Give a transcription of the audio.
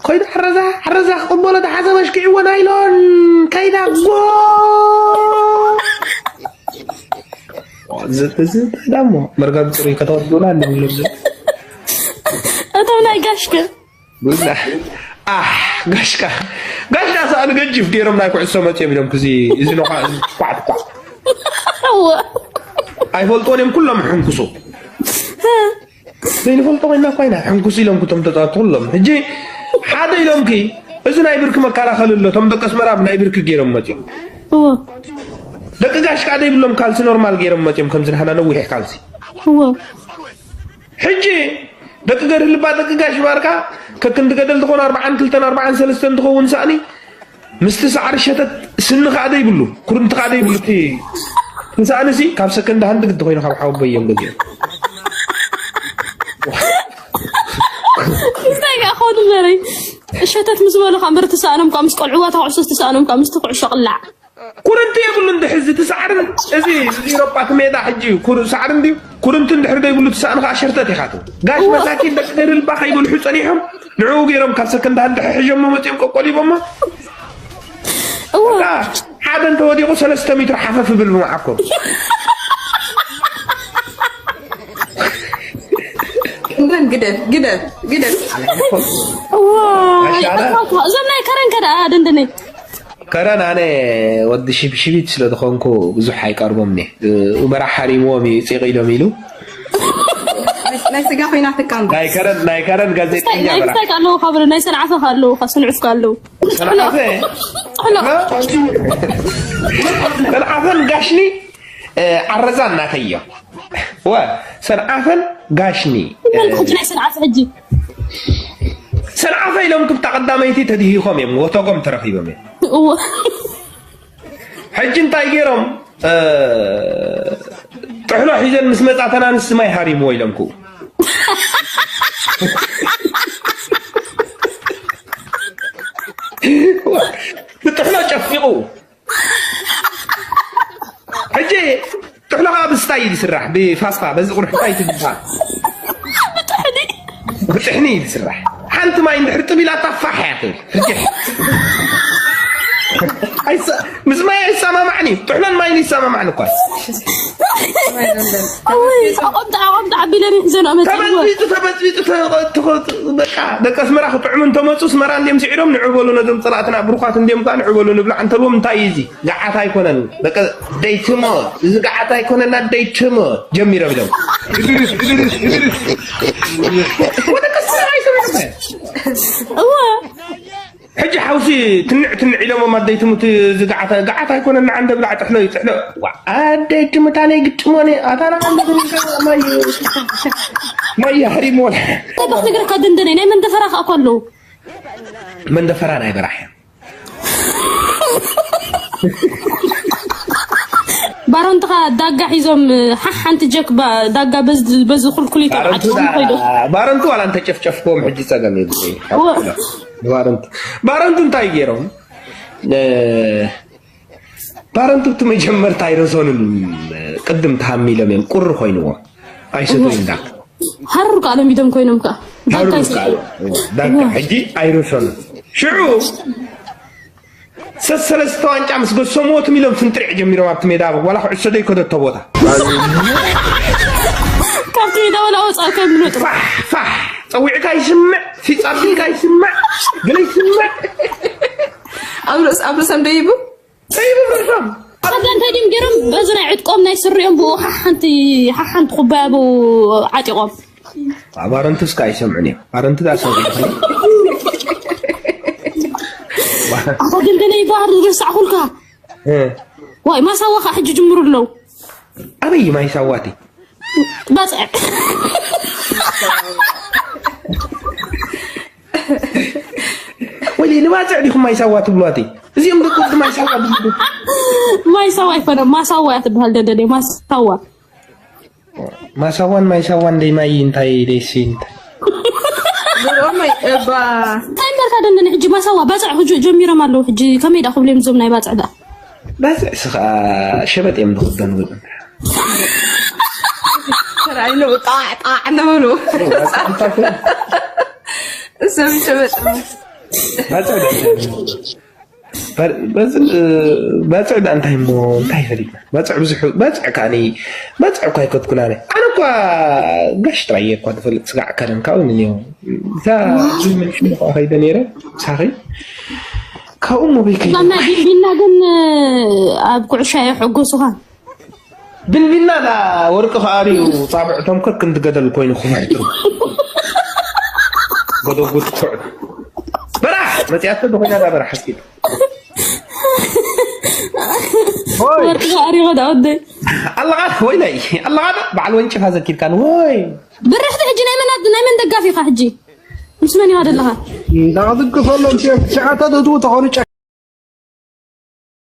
ከይዱ ሓረዛ ሓረዛ ክቕበሎ ተሓዘ መሽኪዕዎ ናይሎን ከይዳ ጎ ዝትዝታ ዳሞ መርጋብ ጽሩይ ከተወዱና እንደሚሉ እቶም ናይ ጋሽከ ቡና ኣሕ ጋሽካ ጋሽካ ሰኣሉ ገጅፍ ገይሮም ናይ ኩዕሶ መጽኦም ኢሎም ክዚ እዚ ነኳ ኳዕ ኳዕ እወ ኣይፈልጦን እዮም ኩሎም ሕንኩሱ ዘይንፈልጦ ኮይና ኮይና ሕንኩስ ኢሎም ክቶም ተፃወቱ ኩሎም ሕጂ ሓደ ኢሎምኪ እዚ ናይ ብርኪ መከላኸሊ ኣሎ እቶም ደቂ ኣስመራ ናይ ብርኪ ገይሮም መፅኦም እወ ደቂ ጋሽ ከዓ ዘይብሎም ካልሲ ኖርማል ገይሮም መፅኦም ከምዚ ንሕና ነዊሕ ካልሲ እወ ሕጂ ደቂ ገርህ ልባ ደቂ ጋሽ ባርካ ከክንዲ ገደል ዝኾኑ ኣርባዓን ክልተን ኣርባዓን ሰለስተን እንትኸውን ሳእኒ ምስቲ ሳዕሪ ሸተት ስኒ ከዓ ዘይብሉ ኩርምቲ ከዓ ዘይብሉ እቲ ንስኣንሲ ካብ ሰከንድ ሃንድ ግዲ ኮይኑ ካብ ሓወቦ እዮም ገዚኦም እንታይ ጋር ኾኑ ዘረይ እሸተት ምስ በሉ ካብ ምርቲ ሰኣኖም ካብ ምስ ቆልዕዋ ተኩዕሶ ዝተሰኣኖም ካብ ምስቲ ኩዕሾ ቅላዕ ኩርንቲ የብሉ እንድሕዚ እቲ ሳዕርን እዚ ኢሮጳ እቲ ሜዳ ሕጂ ኩር- ሳዕሪ እንዲ ኩርንቲ እንድሕር ዘይብሉ ትሰኣን ከዓ ሸርተት ኢኻ ትብል ጋሽ መሳኪን ደቂ ገርልባ ከይበልሑ ፀኒሖም ንዕኡ ገይሮም ካብ ሰከንድ ሃንድ ሕሕጀሞ መፅኦም ቆቆሊቦሞ እወ ሓደ እንተወዲቑ ሰለስተ ሜትሮ ሓፈፍ ብል ብመዓኮም እንደን ግደፍ ግደፍ ግደፍ እወ መሻለ? እዞም ናይ ከረን ከዳ ደንደነይ ከረን ኣነ ወዲ ሽብሽቢት ስለ ዝኾንኩ ብዙሕ ኣይቀርቦም ነ መራሕ ሓሪምዎም እዩ ፂቕ ኢሎም ኢሉ ናይ ስጋ ኮይና ትካም ናይ ከረን ናይ ከረን ጋዜጠኛ ናይ መራሕ ክሳይ ኣለዉ ካብ ናይ ሰንዓፈ ኣለዉ ካብ ሰንዑፍ ኣለዉ ሰንዓፈ ጥሕሎ ሰንዓፈን ጋሽኒ ዓረዛ እናተዮ ወ ሰንዓፈን ጋሽኒ ሕጂ ናይ ሰንዓፈ ሕጂ ሰንዓፈ ኢሎም ክብታ ቀዳመይቲ ተድሂኾም እዮም ወተጎም ተረኺቦም እዮም እወ ሕጂ እንታይ ገይሮም ጥሕሎ ሒዘን ምስ መፃ ተናንስ ማይ ሃሪምዎ ኢሎም ክኡ ብጥሕሎ ጨፊቑ ሕጂ ጥሕሎ ከዓ ብስታይ እዩ ዝስራሕ ብፋፋ በዚ ቁርሕታይ ትግባ ብጥሕኒ እዩ ዝስራሕ ሓንቲ ማይ እንድሕር ጥብ ኢላ ታፋሕ እያ ትብል ርግሕ ምስ ማይ ኣይሰማማዕን እዩ ጥሕሎን ማይን ይሰማማዕን እኳ ቆምጣ ቆምጣ ኣቢለ ዘንኦ መፅእዎ ተበፅቢጡ ተበፅቢጡ በቃ ደቂ ኣስመራ ክጥዕሙ እንተመፁ ኣስመራ እንዲም ስዒሮም ንዑ በሉ ነዞም ፀላእትና ብሩኻት እንዲም ከዓ ንዑ በሉ ንብላዕ እንተልዎም እንታይ እዩ እዚ ገዓት ኣይኮነን በቃ ደይትሞ እዚ ገዓት ኣይኮነን ደይትሞ ጀሚሮም ኢሎም ወደ ቀስ እወ ሕጂ ሓውሲ ትንዕ ትንዕ ኢሎሞም ኣደይ ትሙት እዚ ገዓት ገዓት ኣይኮነን ንዓንደ ብላዕ ጥሕሎ እዩ ጥሕሎ ዋ ኣደይ ትሙት ኣነ ግጥሞኒ ኣታና ማየ ሕሪሞና ተባክ ነገር ካደንደነ ናይ መንደፈራ ከኣ ከሎ መንደፈራ ናይ በራሕ ባሮንትኻ ዳጋ ሒዞም ሓንቲ ጀክ ዳጋ በዚ ኩልኩሊቶም ዓጢቖም ከይዱ ባረንቱ ዋላ እንተጨፍጨፍክዎም ሕጂ ፀገም እዩ ባረንቱ ባረንቱ እንታይ ገይሮም ባረንቱ እቲ መጀመርታ ኣይረሰኑን ቅድም ተሃሚሎም እዮም ቁሪ ኮይንዎም ኣይሰትዩን ዳ ሃሩር ከዓ ለሚዶም ኮይኖም ከዓ ዳካ ሕጂ ኣይረሰኑን ሽዑ ሰሰለስተ ዋንጫ ምስ ገሰምዎ ትም ኢሎም ፍንጥሪዕ ጀሚሮም ኣብቲ ሜዳ ዋላ ኩዕሶ ደይከደቶ ቦታ ካብቲ ሜዳ ወላ ወፃእ ከብሉ ጥራሕ ፋሕ ፋሕ ፀዊዕካ ይስምዕ ፊፃ ኣቢልካ ይስምዕ ገለ ይስምዕ ኣብ ርእስ ኣብ ርእሶም ደይቡ ደይቡ ርእሶም ሓደ እንታይ ድም ገይሮም በዚ ናይ ዕጥቆም ናይ ስሪኦም ብኡ ሓሓንቲ ሓሓንቲ ኩባያ ብኡ ዓጢቖም ባረንቱ እስካ ኣይሰምዑን እዮም ባረንቱ ዳሰምዑ ኣታ ግን ገለ ይበሃል ዝረሳዕኩልካ ዋይ ማሳዋ ከዓ ሕጂ ጅምሩ ኣለዉ ኣበይ ማይ ሳዋቲ ባፅዕ ወይ ንባፅዕ ዲኹም ማይ ሳዋ ትብሏቲ እዚኦም ደቂ ወዲ ማይ ሳዋ ትብሉ ማይ ሳዋ ኣይኮነ ማሳዋ እያ ትበሃል ደደደ ማሳዋ ማሳዋን ማይ ሳዋን ደይ ማይ እንታይ ደይሲ እንታይ ዘርኦም እባ እንታይ እምበርካ ደንደነ ሕጂ ማሳዋ ባፅዕ ሕጂ ጀሚሮም ኣለዉ ሕጂ ከመይ ዳ ክብሉ እዮም እዞም ናይ ባፅዕ ዳ ባፅዕ ስኻ ሸበጥ እዮም ዝኽደኑ ዝብል ተራእይኑ ጣዕ ጣዕ እናበሉ ሰብ ሸበጥ ባጽዕ ዳ እንታይ እሞ? በር- በዚ እ፣ ባጽዕ ዳ እንታይ እሞ? እንታይ ፈሊጥና? ባጽዕ ብዙሕ፣ ባጽዕ ከኣ እኔ ባጽዕ እኳ ኣይከትኩን ኣነ። ኣነ እኳ ጋሽ ጥራይ እየ እኳ ዝፈልጥ፣ ስጋዕ ከደን ካብኡ ምን እዮ። እዛ ዝምን ሽሙ ከኣ ከይደ ነይረ ሳኺ ካብኡ እሞ በይከይ ዋና ቢልቢልና ግን ኣብ ኩዕሻ የሕጎሱኻ። ብልቢልና ዳ ወርቂ ከኣርዩ ጻብዕቶም ከክ እንድገደል ኮይኑ ክፍሕትሩ። ገደጉት ኩዕ። በራሕ መጽያቶ ዶ ኮይና ዳ በራሕ እስኪ። ሆይ። ወርቂ ከኣርዩ ከዳ ወደይ። ኣለቓ ወይ ናይ ኣለቓ ዶ በዓል ወንጭፋ ዘኪርካን ወይ። ብርሕቲ ሕጂ ናይ መን ኣድ-፣ ናይ መን ደጋፊ ኢኻ ሕጂ? ምስ መን ኢኻ ዘለኻ? እንዳዝግፈሎም ትሸዓተ ተትው ተኾኑ